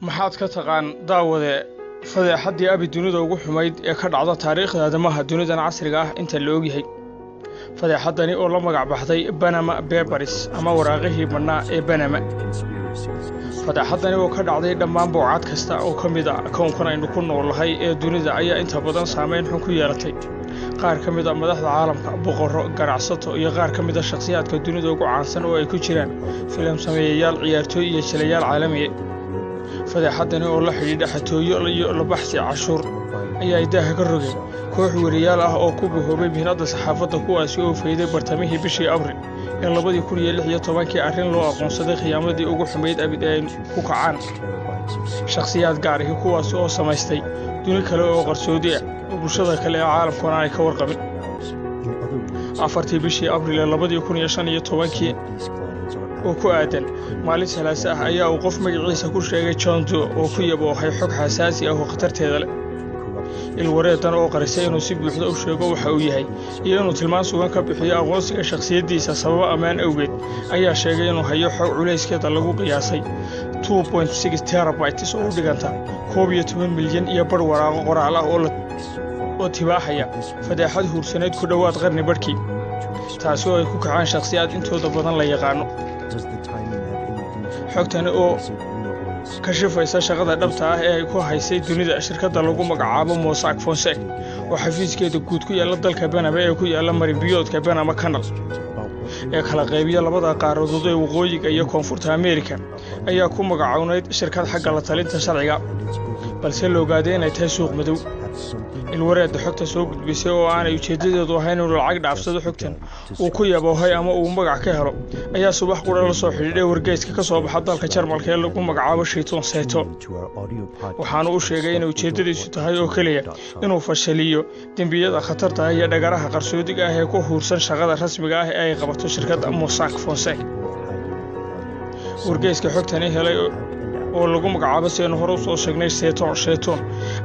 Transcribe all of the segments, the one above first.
Maxaad ka taqaan, daawade, fadeexaddii abi dunida ugu xumayd ee ka dhacda taariikhda aadamaha dunidan casriga ah inta la ogyahay? Fadeexaddani oo la magac baxday Panama Papers ama waraaqihii madhnaa ee Banama. Fadeexaddani oo ka dhacday dhammaan bowcad kasta oo ka mid a kownkan aynu ku noolnahay ee dunida ayaa inta badan saamayn xun ku yeelatay qaar ka mid a madaxda caalamka, boqorro, ganacsato iyo qaar ka mid a shakhsiyaadka dunida ugu caansan oo ay ku jiraan filim sameeyayaal, ciyaartooy iyo jilayaal caalamiya. Fadeexaddani oo la xidhiidha xatooyo iyo labaxsi cashuur ayaa ay daaha ka rogeen koox weriyaal ah oo ku bahoobay mihnadda saxaafadda, kuwaasi oo fayday bartamihii bishii Abril ee 2016-kii arrin loo aqoonsaday khiyaamadii ugu xumayd abid ee ay ku kacaan shakhsiyaad gaar ahi, kuwaasi oo samaystay duni kale oo qarsoodi ah oo bulshada kale ee caalamkuna aanay ka warqabin. 4-tii bishii Abril ee 2015-kii oo ku aadan maalin Salaase ah ayaa uu qof magaciisa ku sheegay John Doe oo ku yaboohay xog xasaasi ah oo khatarteeda leh. Ilwareedan oo qarisay inuu si buuxda u sheego waxa uu yahay iyo inuu tilmaan sugan ka bixiyo aqoonsiga shakhsiyaddiisa sababo ammaan awgeed ayaa sheegay inuu hayo xog culayskeeda lagu qiyaasay 2.6 terabytes oo u dhiganta 11 milyan iyo badh waraaqo qoraal ah oo tibaaxaya fadeexad huursanayd ku dhowaad qarni badhkii, taasi oo ay ku kacaan shakhsiyaad intooda badan la yaqaano. Xogtani oo kashifaysa shaqada dhabta ah ee ay ku haysay dunida shirkadda lagu magacaabo Mossack Fonseca oo xafiiskeeda guud ku yaalla dalka Banama ee ku yaalla marinbiyoodka Banama Canal ee kala qaybiya labada qaaradood ee Waqooyiga iyo Koonfurta Ameerika ayaa ku magacownayd shirkad xagga la talinta sharciga, balse la ogaaday inay tahay suuq madow. Ilwareedda xogta soo gudbisay oo aanay ujeeddadeedu ahayn inuu lacag dhaafsado xogtan uu ku yaboohay ama uu magac ka helo ayaa subax qura la soo xidhiidhay wargeyska ka soo baxa dalka Jarmalka ee lagu magacaabo Shaytoon Seeto, waxaanu u sheegay inay ujeeddadiisu tahay oo keliya inuu fashaliyo dembiyada khatarta ah iyo dhagaraha qarsoodiga ah ee ku huursan shaqada rasmiga ah ee ay qabato shirkadda Mossack Fonseca. Wargeyska xogtani helay oo lagu magacaabo, si aynu hore usoo sheegnay, Seeton Sheeton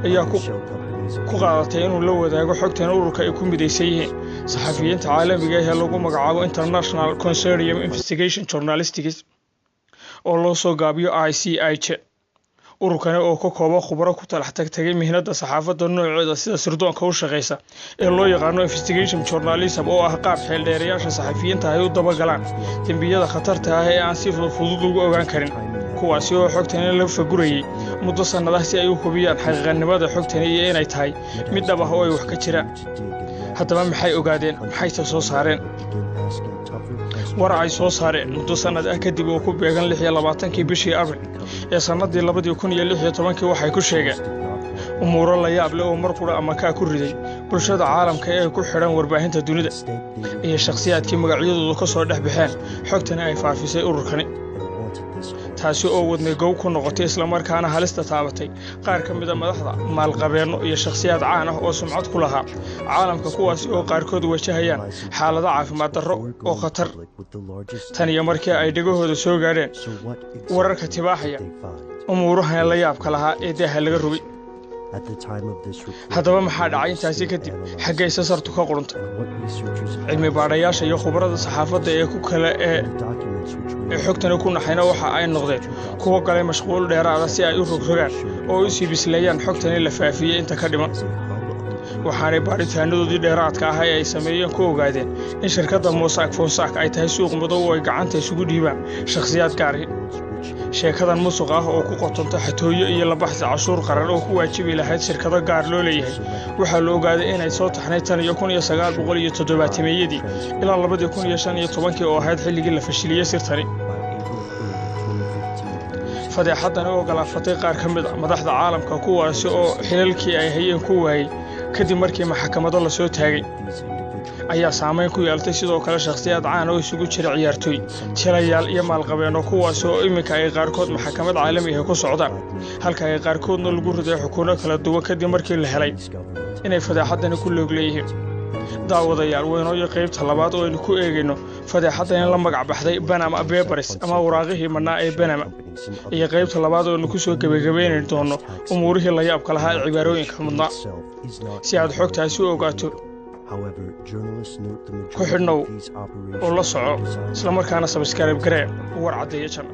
ayaa ku qaadatay inuu la wadaago xogtan ururka ay ku midaysan yihiin saxafiyiinta caalamiga ah ee lagu magacaabo International Consortium Investigation Journalists oo loo soo gaabiyo ICIJ. Ururkani oo ka kooban khubro ku talax tagtagay mihnadda saxaafadda nooceeda sida sirdoonka u shaqaysa ee loo yaqaano investigation journalism, oo ah qaab xeeldheerayaasha saxafiyiinta ay u dabagalaan dembiyada khatarta ah ee aan si fudud ugu ogaan karin, kuwaasi oo xogtani la fagurayay muddo sannadah si ay u hubiyaan xaqiiqanimada xogtani iyo inay tahay mid dhab ah oo ay wax ka jiraan. Haddaba maxay ogaadeen? Maxayse soo saareen? War ay soo saareen muddo sannad ah kadib oo ku beegan 26-kii bishii Abril ee sannaddii 2016-kii waxay ku sheegeen umuuro la yaab leh oo mar qura ama kaa ku riday bulshada caalamka ee ku xidhan warbaahinta dunida iyo shakhsiyaadkii magacyadoodu ka soo dhex baxeen xogtani ay faafisay ururkani, taasi oo wadnay gow ku noqotay islamarkaana halista taabatay qaar ka mida madaxda, maalqabeenno iyo shakhsiyaad caan ah oo sumcad ku lahaa caalamka, kuwaasi oo qaarkood wajahayaan xaalado caafimaad darro oo khatar tan iyo markii ay dhegahooda soo gaadheen wararka tibaaxaya umuurahan la yaabka lahaa ee daaha laga rogay. Haddaba maxaa dhacay intaasi kadib? Xaggayse sartu ka quruntay? Cilmi baadhayaasha iyo khubarada saxaafadda ee ku kale ee xogtani ku naxayna waxa ay noqdeen kuwo galay mashquul dheeraada si ay u rogrogaan oo u sii bisleeyaan xogtani la faafiyey inta ka dhiman. Waxaanay baadhitaanadoodii dheeraadka ah ee ay sameeyeen ku ogaadeen in shirkadda Mossack Fonseca ay tahay suuq madow oo ay gacanta isugu dhiibaan shakhsiyaad gaari. Sheekadan musuq ah oo ku qotonta xatooyo iyo labaxsi cashuur qaran oo ku waajibi lahayd shirkado gaar loo leeyahay waxaa la ogaaday inay soo taxnay tan iyo 1970-meeyadii ilaa 2015-kii oo ahayd xilligii la fashiliyey sirtani. Fadeexaddani oo galaafatay qaar ka mid a madaxda caalamka, kuwaasi oo xilalkii ay hayeen ku waayey kadib markii maxkamado la soo taagay, ayaa saamayn ku yeeltay sidoo kale shakhsiyaad caan oo isugu jira ciyaartooy, jilayaal iyo maalqabeenno, kuwaasi oo iminka ay qaarkood maxkamad caalami ah ku socdaan, halka ay qaarkoodna lagu riday xukunno kala duwan kadib markii la helay inay fadeexaddani ku loog leeyihiin. Daawadayaal, waynooyo qaybta labaad oo aynu ku eegayno fadeexaddan la magac baxday Panama Papers ama waraaqihii madhnaa ee Banama, iyo qaybta labaad oo aynu ku soo gebagabayni doono umuurihii la yaabka lahaa ee cibaarooyinka mudnaa. Si aad xogtaasi u ogaato, ku xidhnow oo la soco, islamarkaana subscribe garee War Caddeeya channel.